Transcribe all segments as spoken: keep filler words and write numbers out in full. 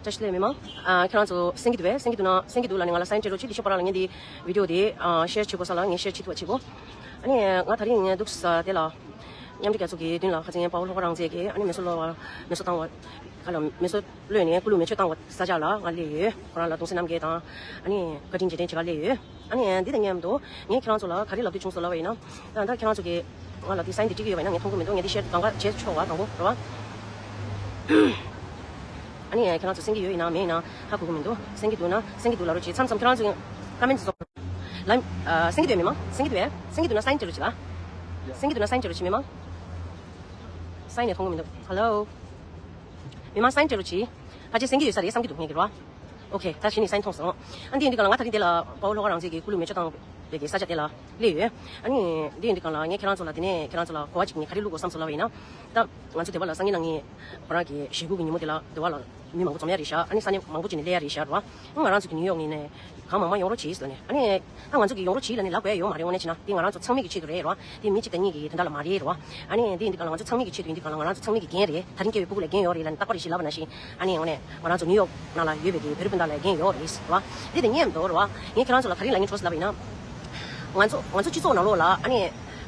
བཀྲ་ཤིས་བདེ་ལེགས་མི་མང་། ཨ། ཁྱེད་རང་ཚོ་གསན་གྱི་འདུག་པས། གསན་གྱི་འདུག་ན་གསན་གྱི་འདུག་ལབ་ནས་ང་ལ་སའིན་སྤྲད་རོགས་གྱིས། དེ་ཤོད་པ་ར་ལ་ངས་འདི་བི་ཌི་ཡོ་དེ་ཨ་ཤེར་བྱེད་དགོས་ས་ལ་ངས་ཤེར་བྱེད་ཐུབ་པ་བྱེད་དགོས། ཨ་ནི་ང་དེ་རིང་ངས་འདུག་ས་དེ་ལ་མཉམ་འབྲེལ་རྒྱལ་ཚོགས་ཀྱི་མདུན་ལ་ཁ་སང་དཔའ་བོ་བློ་དགའ་རང་བཙན་གྱིས་ཨ་ནི་མེ་སོ་ལོ་བ་མེ་སོ་བཏང་བ་ག་ལ་མེ་སོ་གློད་ནས་སྐུ་ལུས་མེ་མཆོད་བཏང་བ་ས་ཆ་ལ་ང་སླེབས་ཡོད། ཁོ་རང་ལ་གདུང་སེམས་མཉམ་སྐྱེད་དང་ཨ་ནི་བཀའ་དྲིན་རྗེས་དྲན་བྱེད་ག་སླེབས་ཡོད། ཨ་ནི་འདི་དང་མཉམ་དུ་ངས་ཁྱེད་རང་ཚོ་ལ་ག་རེ་ལབ་འདོད་བྱུང་སོང་ལབ་པ་ཡིན་ན། ད་ལྟ་ཁྱེད་རང་ཚོ་གིས་ང་ལ་འདི་སའིན་འདི་སྤྲད་ཀྱི་ཡོད་པ་ཡིན་ན་ངས་མཐོང་གི་མི་འདུག་ངས་འདི་ཤེར་གང་ག་བྱས་ཆོག་པ་དང་པོ་རེད་པ། ཨ་ནི་ཁྱེད་རང་ཚོ་གསན་གྱི་ཡོད་ཡིན་ན་མེད་ཡིན་ན་ཧ་གོ་གི་མི་འདུག་གསན་གྱི་འདུག་ན་གསན་གྱི་འདུག་ལབ་རོགས་གྱིས། མཚམས་མཚམས་ཁྱེད་རང་ཚོ་ཀ་མེན་ཊི་ཚོ་ལ་ཨ་གསན་གྱི་འདུག་མི་མང་། གསན་གྱི་འདུག་པས། གསན་གྱི་འདུག་ན་སའིན་སྤྲད་རོགས་གྱིས་ལ། གསན་གྱི་འདུག་ན་སའིན་སྤྲད་རོགས་གྱིས་མི་མང་། སའིན་ནས་མཐོང་གི་མི་འདུག་ཧེ་ལོ། མི་མང་སའིན་སྤྲད་རོགས་གྱིས། ཕལ་ཆེར་གསན་གྱི་ཡོད་ས་རེད་བསམ་གྱི་འདུག་ངས་ཀྱི་རོ། ཨོ་ཁེ། ད་གཞི་ནས་སའིན་མཐོང་སོང་། ཨ་འདི་ཡིན་དུས་ག་ལ་ང་ད་རིང་འདི་ལ་དཔའ་བོ་བློ་དགའ་རང་བཙན་གྱིས་སྐུ་ལུས་མེ་མཆོད་བཏང་བའི་གི་ས་ཆ་དེ་ལ་སླེབས་ཡོད། ཨ་ནི་འདི་ཡིན་དུས་ག་ལ་ངས་ཁྱེད་རང་ཚོ་ལ་དེ་ནས་ཁྱེད་རང་ཚོ་ལ་གོ་བ་གཅིག་ངས་ག་རེ་བླུག་དགོས་བསམ་སོང་ལབ་པ་ཡིན་ན། ད་ང་ཚོ་སྡེ་བ་ལ་སང་ཉིན་གནངས་ཉིན་ཁོ་རང་གི་ཞེ་དགུ་གི་ཉིན་མོ་དེ་ལ་སྡེ་བ་ལ་མི་མང་པོ་འཛོམས་ཡ་རེད་ཤག་ཨ་ནི་ས་གནས་མང་པོ་ཅིག་ནས་སླེབས་ཡ་རེད་ཤག་རོ། ང་རང་ཚོ་གི་ནིའུ་ཡོག་ནས་ནས་གང་མང་མང་ཡོང་རོགས་གྱིས་ཟེར་ནས། ཨ་ནི་ད་ང་ཚོ་གི་ཡོང་རོགས་གྱིས་ལབ་ནས་ལབ་དགོས་ཡ་ཡོད་མ་རེད། དངོས་གནས་བྱས་ན་འདི་ང་རང་ཚོ་ཚང་མའི་གི་ཆེད་དུ་རེད་རོ། འདི་མི་གཅིག་དང་གཉིས་ཀྱི་དོན་དག་ལ་མ་རེད་རོ། ཨ་ནི་འདི་ཡིན་དུས་ག་ལ་ང་ཚོ་ཚང་མའི་གི་ཆེད་དུ་ཡིན་དུས་ག་ལ་ང་རང་ཚོ་ཚང་མའི་གི་འགན་རེད། ད་རིང་སྐྱེ་བའི་ཕྲུ་གུ་ལ་འགན་ཡོད་རེད་ལབ་ནས་རྟག་པར་རེ་ཞིག་ལབ་པ་ནང་བཞིན། ཨ་ནི་དངོས་གནས་ང་རང་ཚོ་ནིའུ་ཡོག་ནང་ལ་ཡོད་པའི་གི་བོད་རིགས་སྤུན་ཟླ་ལ་འགན་ཡོད་རེད་རོ། འདི་དང་མཉམ་དུ་རོ། ངས་ཁྱེད་རང་ཚོ་ལ་ག་རེ་ལབ་སྙིང་བྲོ་ཟེར་ལབ་པ་ཡིན་ན། ང་ཚོ་ང་ཚོ་སྤྱི་ཚོགས་ནང་ལོགས་ལ་ཨ་ནི་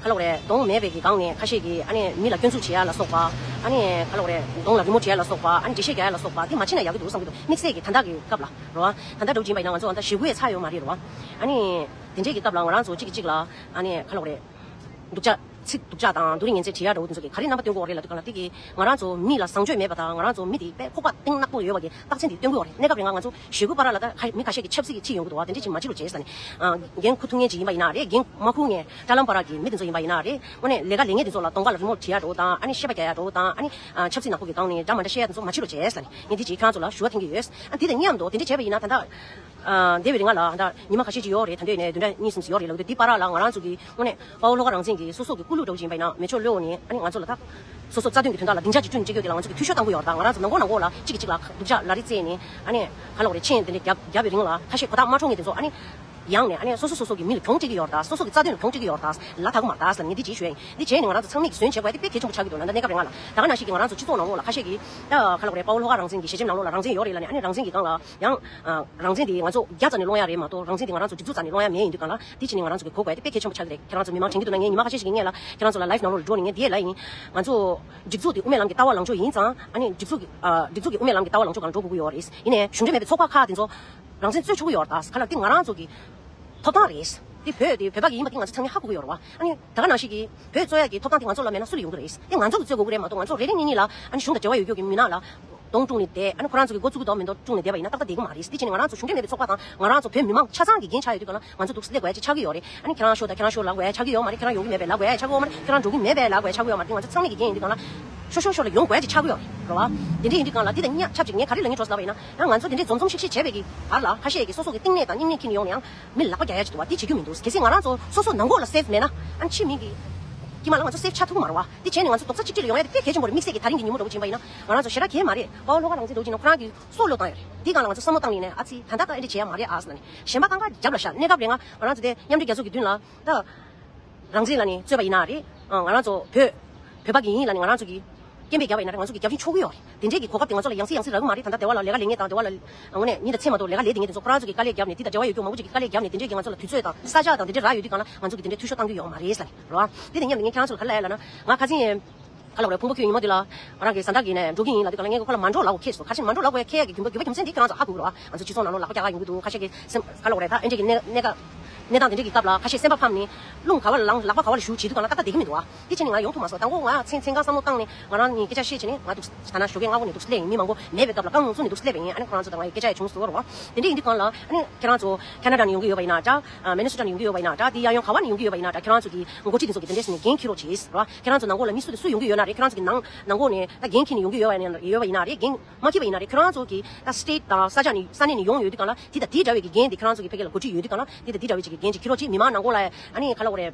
ག་ལབ་དགོས་རེད། གདོང་མེད་པའི་གི་སྒང་ནས་ཁ་ཤས་ཀྱིས་ཨ་ནི་མི་ལ་སྐྱོན་འཛུགས་བྱེད་ཡ་ལ་སོགས་པ། ཨ་ནི་ག་ལབ་དགོས་རེད། གདོང་ལ་རི་མོ་བྲིས་ཡ་ལ་སོགས་པ། ཨ་ནི་འགྲེལ་བཤད་རྒྱག་ཡ་ལ་སོགས་པ། འདི་མ་བྱེད་ན་ཡག་གི་འདུག་བསམ་གྱི་འདུག་དམིགས་བསལ་གྱི་ད་ལྟ་གི་སྐབས་ལ་རོ། ད་ལྟ་འདྲ་བོ་ཅིག་ཡིན་པ་ཡིན་ན་ང་ཚོ་ད་ལྟ་ཞེ་དགུ་ཡས་ཚར་ཡོད་མ་རེད་རོ། ཨ་ནི་དེ་འདྲས་ཀྱི་སྐབས་ལ་ང་རང་ཚོ་གཅིག་གིས་གཅིག་ལ་ཨ་ནི་ག་ལབ་དགོས་རེད། སྡུག་ཅག་ཚིག་སྡུག་ཅག་དང་སྡུག་རུས་ངན་ཚད་བྲིས་ཡ་འདྲ་བོ་དེ་ཚོ་གི་ག་རེ་རྣམ་པ་སྟོན་གྱི་ཡོད་རེད་ལབ་དུས་ག་ལ། དེ་གིས་ང་རང་ཚོ་མི་ལ་བཟང་སྤྱོད་མེད་པ་དང་ང་རང་ཚོ་མི་དེ་དཔེ་ཁོག་པ་གཏིང་ནག་པོ་ཡོད་པ་གི་རྟགས་མཚན་དེ་སྟོན་གྱི་ཡོད་རེད། གནས་སྐབས་རིང་ང་ཚོ་ཞེ་དགུ་པ་ར་ལ་ད་ཁ་མི་ཁ་ཤས་ཀྱིས་ཆབ་སྲིད་ཀྱི་ཕྱི་ཡོང་གི་འདུག་བ། དེ་འདྲས་ཅིག་མ་བྱེད་རོགས་བྱེད་ཟེར་ནས། ཨ། འགན་ཁུར་ཐུབ་མཁན་ཅིག་ཡིན་པ་ཡིན་ན་རེད། འགན་མ་ཁུར་མཁན་དྲ་ལམ་པ་ར་གི་མི་དེ་ཚོ་ཡིན་པ་ཡིན་ན་རེད། དངོས་གནས་ལས་ཀ་ལས་མཁན་དེ་ཚོ་ལ་གདོང་ཁ་ལ་རི་མོ་བྲིས་ཡ་འདྲ་བོ་དང་། ཨ་ནི་བཤད་པ་རྒྱག་ཡ་འདྲ་བོ་དང་། ཨ་ནི་ཨ། ཆབ་སྲིད་ནག་པོ་གི་སྒང་ནས་འདྲ་མ་འདྲ་བཤད་ཡ་དེ་ཚོ་མ་བྱེད་རོགས་བྱེད་ཟེར་ནས་ངས་འདི་ཅིག་ཁྱེད་རང་ཚོ་ལ་ཞུ་བ་འཐེན་གྱི་ཡོད། ཨ། འདི་དང་མཉམ་དུ་དེ་འདྲས་བྱས་པ་ཡིན་ན་ད་ལྟ། ཨ། འདས་པའི་རིང་ལ་ད་ཉི་མ་ཁ་ཤས་ཅིག་ཡོད་རེད། ད་འདོད་ནས་བདུན་ཕྲག་གཉིས་གསུམ་ཞིག་ཡོད་རེད་ལབ་དུས། འདི་བར་ལ་ང་རང་ཚོ་གི་དངོས་གནས་དཔའ་བོ་བློ་དགའ་རང་བཙན་གྱི་སོ་སོ་གི་སྐུ་ལུས་འདྲ་བོ་ཅིག་ཡིན་པ་ཡིན་ན་མེ་མཆོད་གློད་ནས། ཨ་ནི་ང་ཚོ་ལ་ད་སོ་སོ་རྩ་དོན་གྱི་དོན་དག་ལ་སྡིངས་ཆ་ཅིག་བསྐྲུན་བྱེད་རྒྱུ་དེ་ལ་ང་ཚོ་གི་འཐུས་ཤོར་བཏང་གི་ཡོད་རེད། ད་ང་རང་ཚོ་ནང་ཁོག་ནང་ཁོག་ལ་གཅིག་གིས་གཅིག་ལ་སྡུག་ཅག་ལ་རེ་བཙལ་ནས། ཨ་ནི་ག་ལབ་དགོས་རེད། མཆན་དེ་འདྲ་བརྒྱབ་བརྒྱབ་པའི་རིང་ལ་ཁ་ཤས་གོ་རྟོགས་མ་འཕྲོད་མཁན་དེ་ཚོ་ཨ་ནི་ཡང་ནས་ཨ་ནི་སོ་སོ་སོ་སོ་གི་མི་ལ་གྱོང་སྤྲད་ཀྱི་ཡོད་རེད། ད་སོ་སོ་གི་རྩ་དོན་ལ་གྱོང་སྤྲད་ཀྱི་ཡོད་རེད། ད་ལ་དྭགས་མ་རེད་ད་ཟེར་ལབ་ནས་ངས་འདི་ཅིག་ཞུ་ཡ་ཡིན། འདི་བྱས་ནས་ང་རང་ཚོ་ཚང་མས་ཀྱི་ཟོན་བྱེད་དགོས་ཡ་དེ་དཔེ་གལ་ཆེན་པོ་ཆགས་ཀྱི་འདུག་ད་ལྟ་གནའ་ཤུལ་གྱི་ང་རང་ཚོ་སྤྱི་ཚོགས་ནང་ལོགས་ལ་ཁ་ཤས་ཀྱིས་ད་ག་ལབ་དགོས་རེད། དཔའ་བོ་བློ་དགའ་རང་བཙན་གྱི་ཞལ་ཆེམས་ནང་ལོགས་ལ་རང་བཙན་ཡོད་རེད་ལབ་ནས། ཨ་ནི་རང་བཙན་གྱི་སྒང་ལ་ཡང་། ཨ། རང་བཙན་དེ་ང་ཚོ་རྒྱ་རྩ་ནས་སློང་ཡ་རེད་མ་གཏོགས། རང་བཙན་དེ་ང་རང་ཚོ་སྒྲིག་འཛུགས་རྩ་ནས་སློང་ཡ་མེད། ཡིན་དུས་གང་ལ་དེ་བྱས་ནས་ང་རང་ཚོ་གི་གོ་དགོས་ཡ་དེ་དཔེ་གལ་ཆེན་པོ་ཆགས་ཀྱི་རེད། ཁྱེད་རང་ཚོ་མི་མང་དྲན་གྱི་འདུག་ན། ངས་ཉི་མ་ཁ་ཤས་ཤིག་གི་སྔོན་ལ་ཁྱེད་རང་ཚོ་ལ་ལའིབ་ནང་ལོགས་ལ་འགྲོ་ནས་ངས་འདི་ལབ་ཡིན། ང་ཚོ་སྒྲིག་འཛུགས་དེ་དབུ་མའི་ལམ་གྱི་ལྟ་བ་ལངས་ཕྱོགས་ཡིན་ཙང་། ཨ་ནི་སྒྲིག་འཛུགས་ཀྱི། ཨ། སྒྲིག་འཛུགས་ཀྱི་དབུ་མའི་ལམ་གྱི་ལྟ་བ་ལངས་ཕྱོགས་སྒང་འགྲོ་དགོས་ཀྱི་ཡོད་རེད། ཡིན་ནའི་གཞུང་འབྲེལ་མེད་པའི་ཚོགས་པ་ཁག་དེ་ཚོ་རང་བཙན་རྩོད་ཆོག་གི་ཡོད་རེད། ད་ག་ལ་དེ་ང་རང་ཚོ་གི་ཐོབ་ཐང་རེད། དེ་བོད་དེ་བོད་པ་གི་ཡིན་པ་དེ་ང་ཚོ་ཚང་མས་ཧ་གོ་གི་ཡོད་རེད་བ། ཨ་ནི་ད་ག་ནང་བཞིན་གྱི་བོད་རྩོད་ཡ་གི་ཐོབ་ཐང་དེ་ང་ཚོ་ལ་མེད་ན་སུ་ལ་ཡོང་གི་རེད། དེ་ང་ཚོ་གི་རྩོད་དགོས་ཀྱི་རེད་མ་གཏོགས། ང་ཚོ་རེ་རེ་གཉིས་གཉིས་ལ་ཨ་ནི་གཞུང་དང་འབྲེལ་བ་ཡོད་རྒྱུ་གི་མི་སྣ་ལ་གདོང་བཀྲུས་ནས་བསྡད། ཨ་ནི་ཁོ་རང་ཚོ་གི་འགོ་བཙུགས་ཀྱི་འདུག་མི་འདུག་བཀྲུས་ནས་བསྡད་པ་ཡིན་ན་ཏག་ཏག་བསྡད་ཀྱི་མ་རེད། དེ་བྱས་ནས་ང་རང་ཚོ་གཞུང་འབྲེལ་མེད་པའི་ཚོགས་པ་དང་ང་རང་ཚོ་བོད་མི་མང་ཆ་ཚང་གི་འགན་ཆགས་ཡོད་དུས་གང་ལ་ང་ཚོ་འདུག་སེ་སླེབས་དགོས་ཡ་ཅིག་ཆགས་ཀྱི་ཡོད་རེད། ཨ་ནི་ཁྱེད་རང་ཤོག་དང་ཁྱེད་རང་ཤོག་ལབ་དགོས་ཡ་ཆགས་ཀྱི་ཡོད་མ་རེད། ཁྱེད་རང་འགྲོ་གི་མེད་པས་ལབ་དགོས་ཡ་ཆགས་ཀྱི་ཡོད་མ་རེད། ཁྱེད་རང་འགྲོ་གི་མེད་པས་ལབ་དགོས་ཡ་ཆགས་ཀྱི་ཡོད་མ་རེད། དེ་ང་ཚོ་ཚང་མས་ཀྱི་འགན་ཡིན་དུས་གང་ལ་ཤོག་ཤོག་ཤོག་ལ་ཡོང་དགོས་ཡ་ཅིག་ཆགས་ཀྱི་ཡོད་རེད་བ། དེ་འདྲ་ཡིན་དུས་གང་ལ་དེ་དང་མཉམ་ཆབས་ཅིག་ངས་ག་རེ་ལབ་སྙིང་བྲོ་ཟེར་ལབ་པ་ཡིན་ན། ཡང་ང་ཚོ་དེ་འདྲའི་འཛོམས་འཛོམས་ཤིག་ཤིག་བྱས་པའི་གི་བར་ལ་ཁ་ཤས་ཀྱིས་སོ་སོ་གི་རྟིང་ནས་དང་སྙིང་ནས་འཁྱེར་ནས་ཡོང་ནའང་མི་ལག་པ་རྒྱག་ཡ་ཅིག་འདུག་བ། དེ་བྱེད་རྒྱུ་མི་འདུག་གལ་སྲིད་ང་རང་ཚོ་སོ་སོ་ནང་ལོགས་ལ་སེབ་མེད་ན། ཨ་ནི་ཕྱི་མི་གི་དཀྱིལ་མ་ལ་ང་ཚོ་སེབ་ཆགས་ཐུབ་ཀྱི་མ་རེད་བ། དེ་བྱས་ནས་ང་ཚོ་རྡོག་རྩ་གཅིག་སྒྲིལ་ལ་ཡོང་ཡ་དེ་དཔེ་གལ་ཆེན་པོ་རེད། དམིགས་བསལ་གྱི་ད་རིང་གི་ཉིན་མོ་འདྲ་བོ་ཅིག་ཡིན་པ་ཡིན་ན། ང་རང་ཚོ་ཞེ་དྲག་གལ་མ་རེད། དཔའ་བོ་བློ་དགའ་རང་བཙན་འདྲ་བོ་ཅིག་ཡིན་ན་ཁོ་རང་གི་སྲོག་བློས་བཏང་ཡོད་རེད། དེའི་སྒང་ལ་ང་ཚོ་བསམ་བློ་བཏང་ནས་ནས། ཨ་ཙི། ད་ལྟ་ད་ཨེ་འདྲ་བྱེད་ཡ་མ་རེད་ཨ་ཟེར་ནས། གཞན་པ་གང་ག་རྒྱབ་ལ་བཞག་གནས་སྐབས་རེ་ང་ང་རང་ཚོ་དེ་མཉམ་འབྲེལ་རྒྱལ་ཚོགས་ཀྱི་མདུན་ལ་ད་རང་བཙན་ལབ་ནས་རྩོད་པ་ཡིན་ན་རེད། ཨ། ང་རང་ཚོ་བོད་བོད་པ་གི་ཡིན་ལབ་ནས་ང་རང་ཚོ་གི་སྐད་འབོད་རྒྱབ་པ་ཡིན་ན་རེད། ང་ཚོ་གི་རྒྱབ་རྒྱུ་ཆོག་གི་ཡོད་རེད། དེ་འདྲའི་གི་གོ་སྐབས་དེ་ང་ཚོ་ལ་ཡང་སེ་ཡང་སེ་རག་གི་མ་རེད། ད་ལྟ་སྡེ་བ་ལ་ལས་ཀ་ལས་མཁན་དང་སྡེ་བ་ལ་དངོས་གནས་ཉིན་དང་མཚན་མ་གཏོགས་ལས་ཀ་ལས་བསྡད་མཁན་དེ་ཚོ་ཁོ་རང་ཚོ་གི་དཀའ་ལས་བརྒྱབ་ནས། དེ་དང་འབྲེལ་བ་ཡོད་རྒྱུ་མང་པོ་ཅིག་གི་དཀའ་ལས་བརྒྱབ་ནས། དེ་འདྲའི་གི་ང་ཚོ་ལ་དུས་ཚོད་དང་ས་ཆ་དང་དེ་འདྲ་རག་ཡོད་དུས་གང་ལ་ང་ཚོ་གི་དེ་འདྲའི་འཐུས་ཤོར་བཏང་རྒྱུ་ཡོད་མ་རེད་ཟེར་ནས་རེད་བ། དེ་དང་མཉམ་དུ་ངས་ཁྱེད་རང་ཚོ་ལ་ག་རེ་ལབ་ཡ་ལབ་ན། ང་ཁ་སང་ཡང་ག་ལབ་དགོས་རེད། ཕུང་པོ་ཁྱོད་ཉིན་མོ་འདི་ལ་ང་རང་གི་ཟ་འདྲ་གི་ནས་འགྲོ་གི་ཡིན་ལབ་དུས་གང་ལ། ངས་ཁོ་ལ་མ་འགྲོ་ལབ་དགོས་ཁེལ་སོང་། ག་རེ་བྱས་ནས་མ་འགྲོ་ལབ་དགོས་ཡ་ཁེལ་ཡ་གི་རྒྱུ་མཚན་འདི་ཁྱེད་རང་ཚོ་ཧ་གོ་གི་རེད་བ། ང་ཚོ་སྤྱི་ཚོགས་ནང་ལོགས་ལག་པ་རྒྱག་ག་ཡོང་གི་འདུག་ཁ་ཤས་ཀྱིས་སེམས་ག་ལབ་དགོས་རེད། ད་ཨེ་འདྲས་ཀྱི་གནས་གནས་ཀ་གནས་སྟངས་དེ་འདྲས་ཀྱི་སྐབས་ལ་ཁ་ཤས་སེམས་པ་ཕམ་ནས་རླུང་ག་བ་ལ་ལངས། ལག་པ་ག་བ་ལ་གཞུ་བྱེད་དུས་གང་ལ་ཏག་ཏག་བསྡད་ཀྱི་མི་འདུག་བ། དེ་བྱས་ནས་ང་ཡོང་ཐུབ་མ་སོང་། དང་པོ་ང་མཚན་མཚན་གང་བསམ་བློ་བཏང་ནས་ང་རང་གཉིས་སྐད་ཆ་བཤད་བྱས་ནས་ང་འདུག་ད་ན་ཞོགས་ཀས་སྔ་པོ་ནས་འདུག་སླེབས་ཡིན། མི་མང་པོ་མེད་པའི་སྐབས་ལ་རྐང་ལུང་ཚུགས་ནས་འདུག་སླེབས་ཡིན། ཨ་ནི་ཁོ་རང་ཚོ་དང་ང་ཡི་སྐད་ཆ་ཡ་བྱུང་སོང་རེད་བ། དེ་འདྲ་ཡིན་དུས་གང་ལ་ཨ་ནི་ཁྱེད་རང་ཚོ་ཁེ་ན་ཌ་ནས་ཡོང་གི་ཡོད་པ་ཡིན་ན་འདྲ། ཨ། མི་ནི་སོ་ཊ་ནས་ཡོང་གི་ཡོད་པ་ཡིན་ན་འདྲ། དེ་གཡས་གཡོན་ག་བ་ནས་ཡོང་གི་ཡོད་པ་ཡིན་ན་འདྲ། ཁྱེད་རང་ཚོ་གི་འགོ་ཁྲིད་དེ་ཚོ་གི་དེ་འདྲས་ཟེར་ནས་འགན་འཁྱེར་རོགས་བྱེད་རོགས། ཁྱེད་རང་ཚོ་ནང་ལོགས་ལ་མི་སུ་དང་སུ་ཡོང་གི་ཡོད་ན་རེད། ཁྱེད་རང་ཚོ་གི་ནང་ནང་ལོགས་ནས་ད་འགན་འཁྱེར་ནས་ཡོང་གི་ཡོད་པ་ཡིན་ན་ཡོད་པ་ཡིན་ན་རེད། འགན་མ་འཁྱེར་པ་ཡིན་ན་རེད། ཁྱེད་རང་ཚོ་གི་ད་སི་ཊེཊ་དང་ས་ཆ་ནས་ས་གནས་ནས་ཡོང་ཡོད་དུས་གང་ལ་དེ་དང་དེ་འདྲ་བའི་གི་འགན་དེ་ཁྱེད་རང་ཚོ་གི་ཕ་གི་ལ་འགོ་ཁྲིད་ཡོད་དུས་གང་ལ་དེ་དང་དེ་འདྲ་བའི་ཅིག་གི་འགན་ཅིག་འཁྱེར་རོགས་བྱེད། མི་མང་ནང་ལོགས་ལ་ཨ་ནི་ག་ལབ་དགོས་རེད།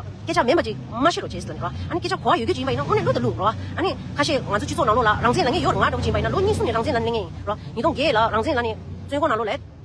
ལ་སྐད་ཆ་མེད་པ་ཅིག་མ་བཤད་རོགས་བྱེད་ཟེར་ལབ་ནས་རོ། ཨ་ནི་སྐད་ཆ་གོ་བ་ཡོད་རྒྱུ་ཅིག་ཡིན་པ་ཡིན་ན་དངོས་གནས་བློ་དང་བླུག་རོ། ཨ་ནི་ཁ་ཤས་ང་ཚོ་སྤྱི་ཚོགས་ནང་ལོགས་ལ་རང་བཙན་ལབ་མཁན་ཡོད་རེད། ང་འདྲ་བོ་ཅིག་ཡིན་པ་ཡིན་ན་ལོ་གཉིས་གསུམ་ནས་རང་བཙན་ལབ་ནས་ལབ་ནས་ཡིན་རོ། ཉིས་སྟོང་བརྒྱད་ལ་རང་བཙན་ལབ་ནས་བཙོན་ཁང་ནང་ལོགས་ལ།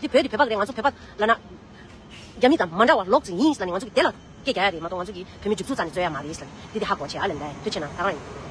འདི་བོད་འདི་བོད་པ་རེད། ང་ཚོ་བོད་པ་ལབ་ན་རྒྱ་མི་དང་མ་འདྲ་བ་ལོག་ཅིག་ཡིན་ལབ་ནས་ང་ཚོ་གི་དེ་ལ་སྐད་རྒྱག་ཡ་རེད་མ་གཏོགས་ང་ཚོ་གི་བོད་མི་འཇུག་ཚུལ་རྩ་ནས་རྩོད་ཡ་མ་རེད་ལབ་ནས་འདི་དེ་ཧ་གོ་བྱས་ཨ་ལན་ད་དུས་ཆེ་ན་ད་གང་ཡིན།